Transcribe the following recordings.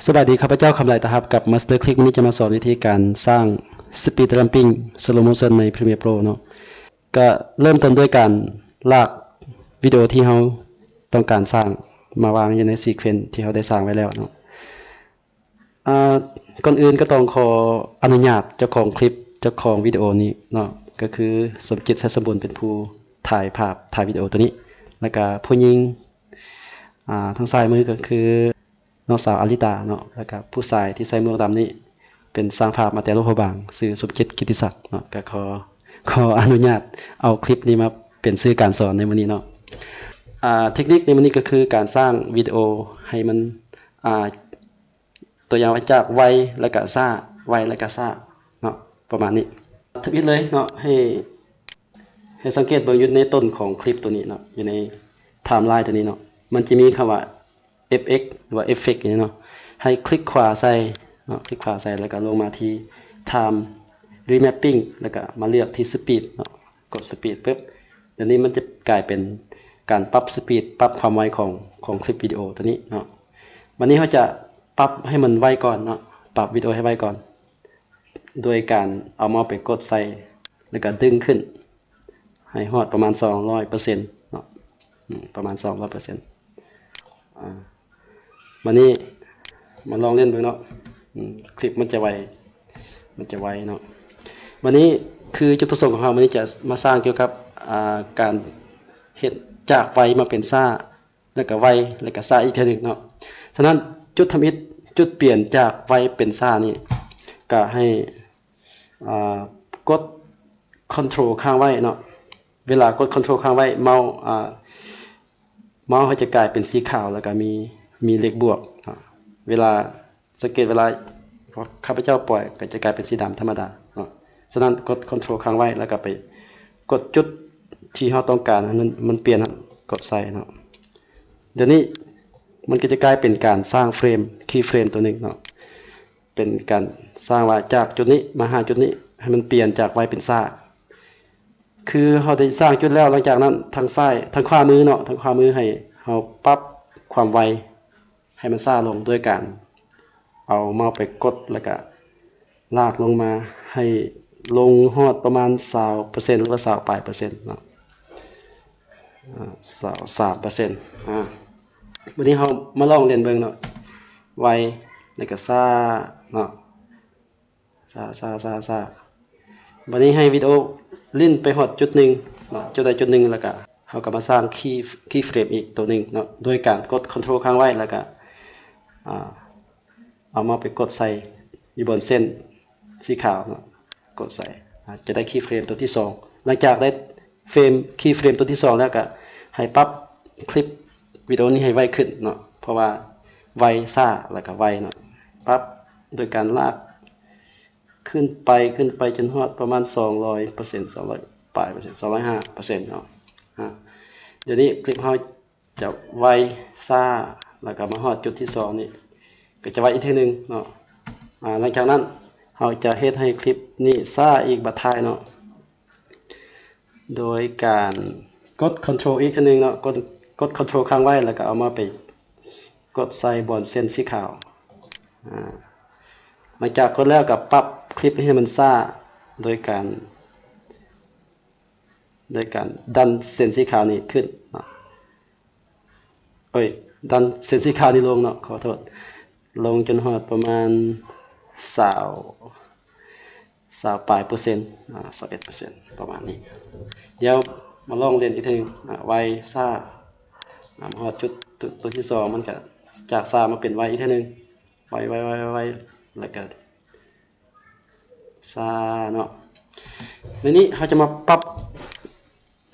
ສະບາຍດີ ຂ້າພະເຈົ້າ ຄຳຫຼາຍ ຕາຮັບ ກັບ Master Clip ມື້ນີ້ຈະມາສອນວິທີການສ້າງ Speed Ramping Slow Motion ໃນ Premiere Pro ເນາະ. ກະເລີ່ມຕົ້ນດ້ວຍການລາກວິດີໂອທີ່ເຮົາຕ້ອງການສ້າງມາວາງຢູ່ໃນ sequence ທີ່ເຮົາໄດ້ສ້າງໄວ້ແລ້ວເນາະ. ອາ ກ່ອນອື່ນກໍຕ້ອງຂໍອະນຸຍາດເຈົ້າຂອງຄລິບ ເຈົ້າຂອງວິດີໂອນີ້ເນາະ ກໍຄື ສົມຈິດ ໄຊສົມບູນ ເປັນຜູ້ຖ່າຍພາບ ຖ່າຍວິດີໂອໂຕນີ້ ແລ້ວກະຜູ້ຍິງ ອາ ທາງຊ້າຍມືກໍຄື ນ້ອງສາວອາລິຕາເນາະ ແລ້ວກະຜູ້ຊາຍທີ່ໃສ່ໝວກດຳນີ້ ເປັນຊ່າງພາບມາແຕ່ຫຼວງພະບາງ ຊື່ສົມຈິດ ກິດຕິສັກເນາະ. ກະຂໍ ຂໍອະນຸຍາດເອົາຄລິບນີ້ມາເປັນສື່ການສອນໃນມື້ນີ້ເນາະ. ອາ ເທັກນິກໃນມື້ນີ້ກໍຄືການສ້າງວິດີໂອໃຫ້ມັນ ອາ ຕົວຢ່າງວ່າຈາກໄວ ແລ້ວກະຊ້າ ໄວ ແລ້ວກະຊ້າເນາະ ປະມານນີ້. ທຳອິດເລີຍເນາະ ໃຫ້ ໃຫ້ສັງເກດເບິ່ງຢູ່ໃນຕົ້ນຂອງຄລິບໂຕນີ້ເນາະ ຢູ່ໃນ timeline ໂຕນີ້ເນາະ ມັນຈະມີຄຳວ່າ ເອັຟເອັກ ຫຼືວ່າ Effect ນີ້ເນາະ. ໃຫ້ຄລິກຂວາໃສ່ເນາະ ຄລິກຂວາໃສ່ ແລ້ວກະລົງມາທີ່ Time Remapping ແລ້ວກະມາເລືອກທີ່ Speed ເນາະ ກົດ Speed ປຶບ ດຽວນີ້ມັນຈະກາຍເປັນການປັບ Speed ປັບຄວາມໄວຂອງ ຂອງຄລິບວິດີໂອໂຕນີ້ເນາະ. ບາດນີ້ເຮົາຈະປັບໃຫ້ມັນໄວກ່ອນເນາະ ປັບວິດີໂອໃຫ້ໄວກ່ອນ ໂດຍການເອົາເມົາສ໌ໄປກົດໃສ່ ແລ້ວກະດຶງຂຶ້ນ ໃຫ້ຮອດປະມານສອງຮ້ອຍເປີເຊັນເນາະ ອືມ ປະມານສອງຮ້ອຍເປີເຊັນ. ອາ ບາດນີ້ມາລອງຫຼິ້ນເບິ່ງເນາະ ອືມ ຄລິບມັນຈະໄວ ມັນຈະໄວເນາະ. ບາດນີ້ຄືຈຸດປະສົງຂອງເຮົາມື້ນີ້ຈະມາສ້າງກ່ຽວກັບ ອາ ການເຮັດຈາກໄວມາເປັນຊ້າ ແລ້ວກະໄວ ແລ້ວກະຊ້າອີກເທື່ອໜຶ່ງເນາະ. ສະນັ້ນຈຸດທຳອິດ ຈຸດປ່ຽນຈາກໄວເປັນຊ້ານີ້ ກະໃຫ້ ອາ ກົດ Control ຄ້າງໄວ້ເນາະ. ເວລາກົດ Control ຄ້າງໄວ້ ເມົາສ໌ ອາ ເມົາສ໌ເຮົາຈະກາຍເປັນສີຂາວ ແລ້ວກະມີ ມີເລກບວກເນາະ. ເວລາ ສັງເກດເວລາຂ້າພະເຈົ້າປ່ອຍ ກໍຈະກາຍເປັນສີດຳທຳມະດາເນາະ. ສະນັ້ນກົດ Control ຄ້າງໄວ້ ແລ້ວກໍໄປກົດຈຸດທີ່ເຮົາຕ້ອງການໃຫ້ມັນ ມັນປ່ຽນ ກົດໃສ່ເນາະ. ດຽວນີ້ມັນກໍຈະກາຍເປັນການສ້າງເຟຣມ keyframe ຕົວໜຶ່ງເນາະ. ເປັນການສ້າງວ່າຈາກຈຸດນີ້ມາຫາຈຸດນີ້ ໃຫ້ມັນປ່ຽນຈາກໄວເປັນຊ້າ. ຄືເຮົາໄດ້ສ້າງຈຸດແລ້ວ ຫຼັງຈາກນັ້ນທາງຊ້າຍ ທາງຂວາມືເນາະ ທາງຂວາມືໃຫ້ເຮົາປັບຄວາມໄວ ໃຫ້ມັນຊ້າລົງ ໂດຍການເອົາເມົາສ໌ໄປກົດ ແລ້ວກະລາກລົງມາໃຫ້ລົງຮອດປະມານຊາວເປີເຊັນ ຫຼືວ່າຊາວປາຍເປີເຊັນເນາະ ອາ ຊາວສາມເປີເຊັນ. ອາ ບາດນີ້ເຮົາມາລອງຫຼິ້ນເບິ່ງເນາະ ໄວ ແລ້ວກະຊ້າເນາະ. ຊ້າ ຊ້າ ຊ້າ ຊ້າ. ບາດນີ້ໃຫ້ວິດີໂອຫຼິ້ນໄປຮອດຈຸດໜຶ່ງເນາະ ຈຸດໃດຈຸດໜຶ່ງ ແລ້ວກະເຮົາກໍມາສ້າງ key keyframe ອີກຕົວໜຶ່ງເນາະ ໂດຍການກົດ Control ຄ້າງໄວ້ ແລ້ວກະ ອາ ເອົາເມົາສ໌ໄປກົດໃສ່ຢູ່ບົນເສັ້ນສີຂາວເນາະ ກົດໃສ່ ອາ ຈະໄດ້ keyframe ຕົວທີສອງ. ຫຼັງຈາກໄດ້ frame keyframe ຕົວທີສອງແລ້ວ ກະໃຫ້ປັບຄລິບວິດີໂອນີ້ໃຫ້ໄວຂຶ້ນເນາະ ເພາະວ່າໄວ ຊ້າ ແລ້ວກະໄວເນາະ. ປັບໂດຍການລາກ ຂຶ້ນໄປ ຂຶ້ນໄປຈົນຮອດປະມານສອງຮ້ອຍເປີເຊັນ ສອງຮ້ອຍປາຍເປີເຊັນ ສອງຮ້ອຍຫ້າເປີເຊັນເນາະ. ອາ ດຽວນີ້ຄລິບເຮົາຈະໄວ ຊ້າ ແລ້ວກໍມາຮອດຈຸດທີສອງນີ້ ກໍຈະໄວອີກເທື່ອໜຶ່ງເນາະ. ອາ ຫຼັງຈາກນັ້ນເຮົາຈະເຮັດໃຫ້ຄລິບນີ້ຊ້າອີກບາດທ້າຍເນາະ ໂດຍການກົດ Control ອີກເທື່ອໜຶ່ງເນາະ ກົດ ກົດ Control ຄ້າງໄວ້ ແລ້ວກໍເອົາເມົາສ໌ໄປ ກົດໃສ່ບ່ອນເສັ້ນສີຂາວ. ອາ ຫຼັງຈາກກົດແລ້ວກໍປັບຄລິບໃຫ້ມັນຊ້າ ໂດຍການ ໂດຍການດັນເສັ້ນສີຂາວນີ້ຂຶ້ນເນາະ ເອີຍ ດັນເສັ້ນສີຂາວນີ້ລົງເນາະ ຂໍໂທດ ລົງຈົນຮອດປະມານຊາວ ຊາວປາຍເປີເຊັນ ອາ ຊາວເອັດເປີເຊັນ ປະມານນີ້. ດຽວມາລອງຫຼິ້ນອີກເທື່ອໜຶ່ງ ອາ ໄວ ຊ້າ ອາ ມາຮອດຈຸດ ໂຕ ໂຕທີສອງ ມັນກະຈາກຊ້າມາເປັນໄວອີກເທື່ອໜຶ່ງ ໄວ ໄວ ໄວ ໄວ ແລ້ວກະຊ້າເນາະ. ໃນນີ້ເຮົາຈະມາປັບ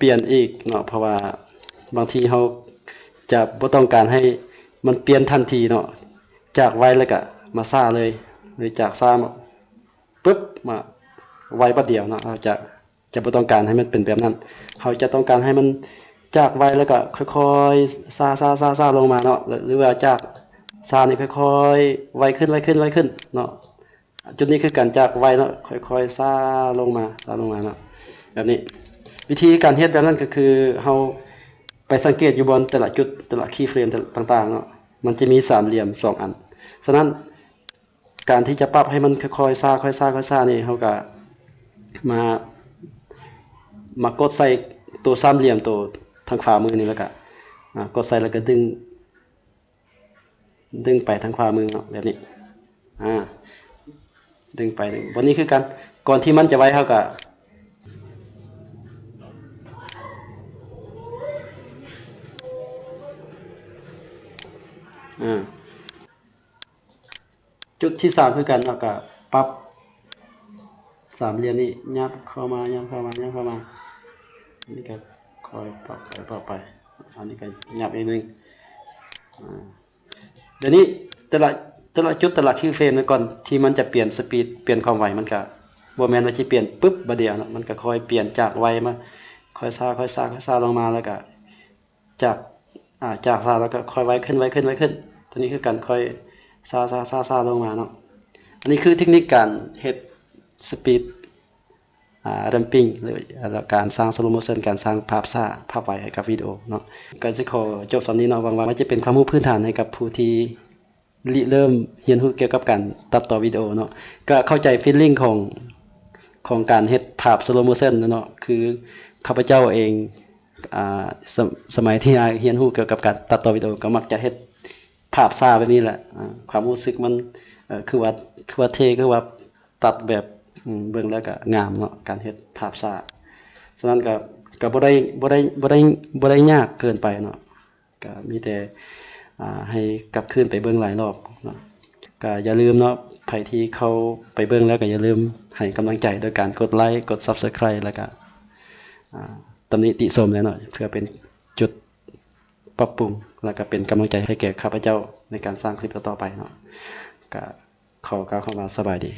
ປ່ຽນອີກເນາະ ເພາະວ່າບາງທີເຮົາຈະບໍ່ຕ້ອງການໃຫ້ມັນປ່ຽນທັນທີເນາະ ຈາກໄວແລ້ວກະມາຊ້າເລີຍ ຫຼືຈາກຊ້າມາປຶບມາໄວບາດດຽວເນາະ. ເຮົາຈະ ຈະບໍ່ຕ້ອງການໃຫ້ມັນເປັນແບບນັ້ນ ເຮົາຈະຕ້ອງການໃຫ້ມັນຈາກໄວແລ້ວກະຄ່ອຍໆຊ້າໆໆລົງມາເນາະ ຫຼືວ່າຈາກຊ້ານີ້ຄ່ອຍໆໄວຂຶ້ນ ໄວຂຶ້ນ ໄວຂຶ້ນເນາະ. ຈຸດນີ້ຄືກັນ ຈາກໄວເນາະ ຄ່ອຍໆຊ້າລົງມາ ຊ້າລົງມາເນາະ ແບບນີ້. ວິທີການເຮັດແບບນັ້ນກໍຄືເຮົາໄປສັງເກດຢູ່ບ່ອນແຕ່ລະຈຸດ ແຕ່ລະ keyframe ຕ່າງໆເນາະ ມັນຈະມີສາມຫຼ່ຽມສອງອັນ. ສະນັ້ນ ການທີ່ຈະປັບໃຫ້ມັນຄ່ອຍໆຊ້າ ຄ່ອຍຊ້າ ຄ່ອຍຊ້ານີ້ ເຮົາກະມາ ມາກົດໃສ່ໂຕສາມຫຼ່ຽມໂຕທາງຂວາມືນີ້ ແລ້ວກະ ອາ ກົດໃສ່ ແລ້ວກະດຶງ ດຶງໄປທາງຂວາມືເນາະ ແບບນີ້ ອາ ດຶງໄປ ບາດນີ້ຄືກັນ ກ່ອນທີ່ມັນຈະໄວ ເຮົາກະ ອາ ຈຸດທີສາມຄືກັນ ເຮົາກະປັບສາມຫຼ່ຽມນີ້ ຫຍັບເຂົ້າມາ ຫຍັບເຂົ້າມາ ຫຍັບເຂົ້າມາ ອັນນີ້ກະຄ່ອຍປັບໄປ ປັບໄປ ອັນນີ້ກະຫຍັບອີກໜຶ່ງ ອາ ດຽວນີ້ແຕ່ລະ ແຕ່ລະຈຸດ ແຕ່ລະຄິວເຟຣມ ກ່ອນທີ່ມັນຈະປ່ຽນສະປີດ ປ່ຽນຄວາມໄວ ມັນກະບໍ່ແມ່ນວ່າຊິປ່ຽນປຶບບາດດຽວເນາະ ມັນກະຄ່ອຍປ່ຽນຈາກໄວມາ ຄ່ອຍຊ້າ ຄ່ອຍຊ້າ ຄ່ອຍຊ້າລົງມາ ແລ້ວກະ ຈາກ ອາ ຈາກຊ້າແລ້ວກໍຄ່ອຍໄວຂຶ້ນ ໄວຂຶ້ນ ໄວຂຶ້ນ ຕົວນີ້ຄືກັນ ຄ່ອຍຊ້າ ຊ້າ ຊ້າ ຊ້າລົງມາເນາະ ອັນນີ້ຄືເທັກນິກການເຮັດສະປີດ ອາ ແຣມປິງ ຫຼື ການສ້າງສະໂລໂມຊັນ ການສ້າງພາບຊ້າ ພາບໄວໃຫ້ກັບວິດີໂອເນາະ ກໍຊິຂໍຈົບສ່ຳນີ້ເນາະ ຫວັງວ່າມັນຈະເປັນຄວາມຮູ້ພື້ນຖານໃຫ້ກັບຜູ້ທີ່ ລິເລີ່ມຮຽນຮູ້ກ່ຽວກັບການຕັດຕໍ່ວິດີໂອເນາະ ກະເຂົ້າໃຈຟີລລິ້ງຂອງ ຂອງການເຮັດພາບສະໂລໂມຊັນເນາະ ຄືຂ້າພະເຈົ້າເອງ ອາ ສະ ສະໄໝທີ່ຮຽນຮູ້ກ່ຽວກັບການຕັດຕໍ່ວິດີໂອ ກໍມັກຈະເຮັດພາບຊ້າແບບນີ້ແຫຼະ ອາ ຄວາມຮູ້ສຶກມັນ ເອີ ຄືວ່າ ຄືວ່າເທ່ ຄືວ່າຕັດແບບ ອາ ເບິ່ງແລ້ວກໍງາມເນາະ ການເຮັດພາບຊ້າ ສະນັ້ນກໍ ກໍບໍ່ໄດ້ ບໍ່ໄດ້ ບໍ່ໄດ້ ບໍ່ໄດ້ຍາກເກີນໄປເນາະ. ກະມີແຕ່ ອາ ໃຫ້ກັບຄືນໄປເບິ່ງຫຼາຍລອບເນາະ ກະຢ່າລືມເນາະ ໃຜທີ່ເຂົ້າໄປເບິ່ງແລ້ວກະຢ່າລືມໃຫ້ກຳລັງໃຈໂດຍການກົດໄລ ກົດ Subscribe ແລ້ວກະ ອາ ຕຳໜິຕິຊົມແຫຼະເນາະ ເພື່ອເປັນຈຸດປັບປຸງ ແລ້ວກະເປັນກຳລັງໃຈໃຫ້ແກ່ຂ້າພະເຈົ້າໃນການສ້າງຄລິບຕໍ່ໆໄປເນາະ ກະຂໍກ່າວຄຳວ່າສະບາຍດີ.